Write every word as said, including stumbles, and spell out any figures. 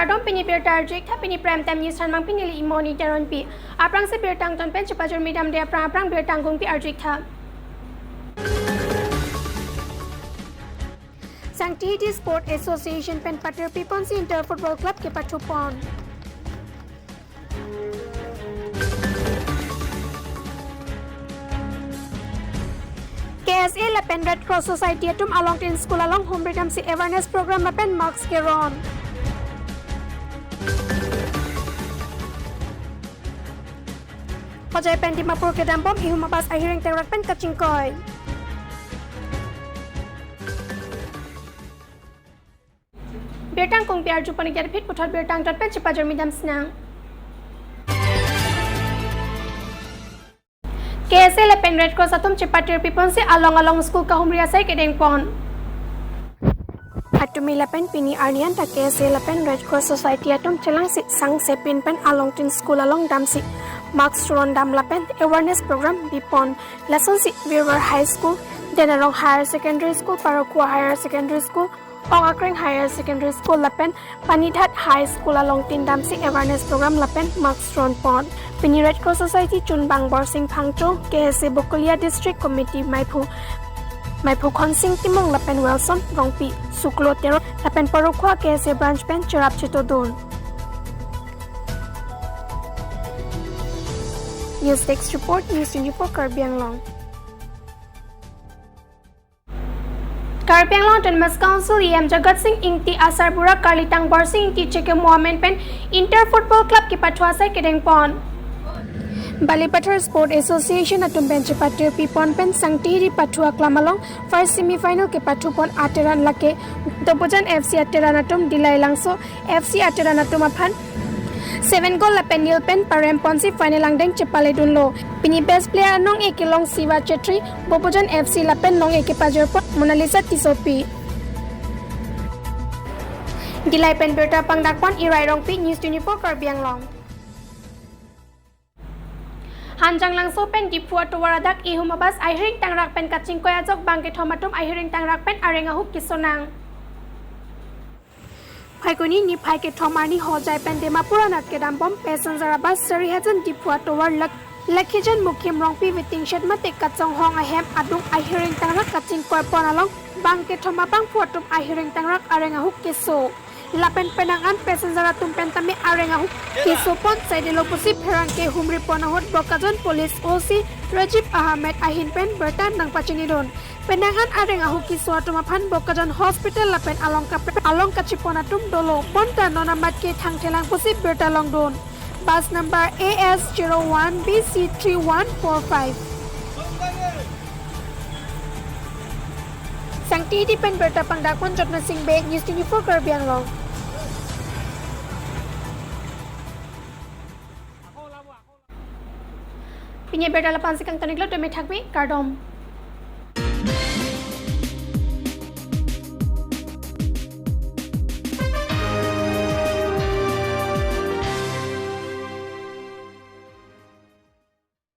Kardom, pini birta arju-ik tha. Pini Prime Time News thanmang pini neli Imoni Teronpi. Aphrangsi birta angton pen chepajormi damde aphrang aphrang birta angkungpi arju-ik tha. Sangtihidi Sport Association pen patirpi ponsi Inter Football Club kepathupon. K S A lapen Red Cross Society atum alongtin school along humri damsi awareness program lapen mask keron. Hojai pen Dimapur kedambom ihum abas ahiring tangrak pen kachingkoi. Birta angkungpi arjupon-ik det aphi puthot birta angton pen chepajormi damsinang. K S A lapen Red Cross atum chepatirpi ponsi along along school kahumri asai kedengpon. Atumi lapen pini arni anta K S A lapen Red Cross Society atum chelangsi sangsepin pen alongtin school along damsi mask ron dam lapen awareness program bipon. Lasonsi Virvar High School, Denarong Higher Secondary School, Parokua Higher Secondary School, Ong Akreng Higher Secondary School lapen Panithat High School alongtin damsi awareness program lapen mask ronpon. Pini Red Cross Society chunbang Borsing Phangcho, K S A Bokolia District Committee maiphu, maiphu Khonsing Timung lapen Wilson Rongpi, Suklo Teron lapen Parokua K S A branch pen cherap chetodun. News Desk Report, News twenty-four Karbi Anglong. Karbi Anglong Autonomous Council E M Jagat Sing Ingti asarbura karlitang Borsing Ingti chekemo amen pen Inter Football Club kepathu asai kedengpon. Balipathar Sport Association atum pen chepatirpi pon pen Sangtihidi pathu aklam along first semi final kepathupon ateran lake Dobojan F C ateran atum Dillai Langso F C ateran atum aphan seven goal lapen nil pen parem ponsi final angdeng chepaledunlo. Pini best player anong-e kelong Siva Chetri, Bobojan F C lapen nong-e kepajorpon Monalisa Tissopi. Dillai pen birta pangdakpon Irai Rongpi, News twenty-four Karbi Anglong. Hanjanglangso pen Diphu atovar adak ihum abas ahiring tangrak pen kachingkoi ajok bang kethom atum ahiring tangrak pen areng ahuk kesonang. Phaikuni niphai kethom arni Hojai pen Dimapur anat kedambom passenger abas Sarihajan Diphu atovar Lak-, Lakhijan Mukhim Rongpi waiting shed mate kachonghong ahem adung ahiring tangrak kachingkoi pon along bang kethom abangphu atum ahiring tangrak areng ahuk keso. Lapen penang an passenger atum pen tame areng ahuk kesopon saidelo pusi pherangke humri pon ahut Bokajan Police O C Rajiv Ahmed ahin pen birta nangpachinidun. Penang an areng ahuk keso atum aphan Bokajan Hospital lapen along kap-, along kachipon atum dolo. Bonta non amat ke thangthelang pusi birta longdun. Bus number A S zero one B C three one four five. Sangtihidi pen birta pangdakpon Jotna Sing Bey, News twenty-four Karbi Anglong. Pini birta la-an si kangton-iklo, tumi thakmi, kardom.